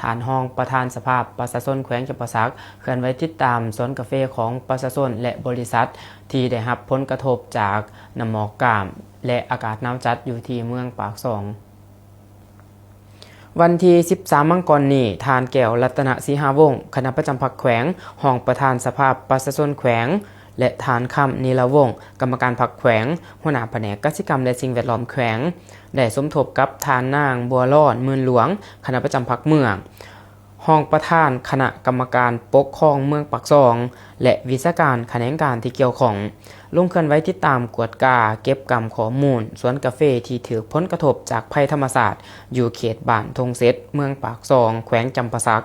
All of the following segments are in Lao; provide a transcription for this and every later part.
ທ່ານຮອງປະທານສະພາປະຊາຊົນແຂວງຈຳປາສັກ ເຄື່ອນໄຫວຕິດຕາມສວນກາເຟຂອງປະຊາຊົນ ແລະ ບໍລິສັດ ທີ່ໄດ້ຮັບຜົນກະທົບຈາກນ້ຳໝອກກ້າມ ແລະ ອາກາດໜາວຈັດຢູ່ທີ່ເມືອງປາກຊ່ອງ. ວັນທີສິບສາມມັງກອນນີ້, ທ່ານ ແກ້ວລັດຕະນະສີຫາວົງ ຄະນະປະຈຳພັກແຂວງ, ຮອງປະທານສະພາປະຊາຊົນແຂວງ ແລະ ທ່ານ ຄຳ ນີລະວົງ ກຳມະການພັກແຂວງ, ຫົວໜ້າພະແນກກະສິກຳ ແລະ ສິ່ງແວດລ້ອມແຂວງ ໄດ້ສົມທົບກັບທ່ານນາງ ບົວລອນ ໝື່ນຫຼວງ ຄະນະປະຈຳພັກເມືອງ, ຮອງປະທານຄະນະກຳມະການປົກຄອງເມືອງປາກຊ່ອງ ແລະ ວິຊາການຂະແໜງການທີ່ກ່ຽວຂ້ອງ ລົງເຄື່ອນໄຫວຕິດຕາມ, ກວດກາ, ເກັບກຳຂໍ້ມູນສວນກາເຟທີ່ຖືກຜົນກະທົບຈາກໄພທຳມະຊາດ ຢູ່ເຂດບ້ານທົ່ງເສັດ ເມືອງປາກຊ່ອງ ແຂວງຈຳປາສັກ.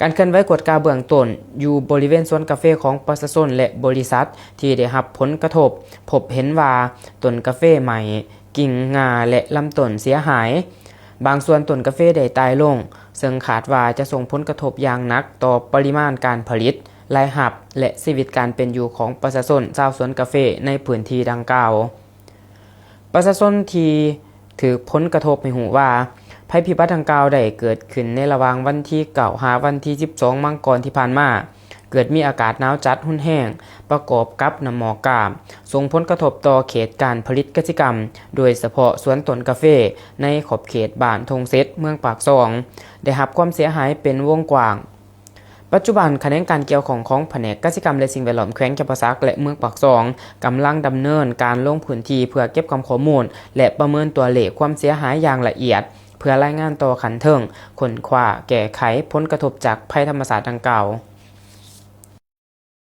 ການເຄື່ອນໄຫວກວດກາເບື້ອງຕົ້ນ ຢູ່ບໍລິເວນສວນກາເຟຂອງປະຊາຊົນ ແລະ ບໍລິສັດ ທີ່ໄດ້ຮັບຜົນກະທົບ, ພົບເຫັນວ່າຕົ້ນກາເຟໄໝ້, ກິ່ງງາ ແລະ ລຳຕົ້ນເສຍຫາຍ. ບາງສ່ວນຕົ້ນກາເຟໄດ້ຕາຍລົງ, ເຊິ່ງຄາດວ່າຈະສົ່ງຜົນກະທົບຢ່າງໜັກຕໍ່ປະລິມານການຜະລິດ, ລາຍຮັບ ແລະ ຊີວິດການເປັນຢູ່ຂອງປະຊາຊົນຊາວສວນກາເຟໃນພື້ນທີ່ດັ່ງກ່າວ. ປະຊາຊົນທີ່ຖືກຜົນກະທົບໃຫ້ຮູ້ວ່າ ໄພພິບັດດັ່ງກ່າວໄດ້ເກີດຂຶ້ນໃນລະຫວ່າງວັນທີເກົ້າຫາວັນທີສິບສອງມັງກອນທີ່ຜ່ານມາ, ເກີດມີອາກາດໜາວຈັດຮຸນແຮງ ປະກອບກັບນ້ຳໝອກກ້າມ ສົ່ງຜົນກະທົບຕໍ່ເຂດການຜະລິດກະສິກຳ, ໂດຍສະເພາະສວນຕົ້ນກາເຟໃນຂອບເຂດບ້ານທົ່ງເສັດ ເມືອງປາກຊ່ອງ ໄດ້ຮັບຄວາມເສຍຫາຍເປັນວົງກວ້າງ. ປັດຈຸບັນ, ຂະແໜງການກ່ຽວຂ້ອງຂອງພະແນກກະສິກຳ ແລະ ສິ່ງແວດລ້ອມແຂວງຈຳປາສັກ ແລະ ເມືອງປາກຊ່ອງ ກຳລັງດຳເນີນການລົງພື້ນທີ່ເພື່ອເກັບກຳຂໍ້ມູນ ແລະ ປະເມີນຕົວເລກຄວາມເສຍຫາຍຢ່າງລະອຽດ ເພື່ອລາຍງານຕໍ່ຂັ້ນເທິງ, ຄົ້ນຄວ້າແກ້ໄຂຜົນກະທົບຈາກໄພທຳມະຊາດດັ່ງກ່າວ.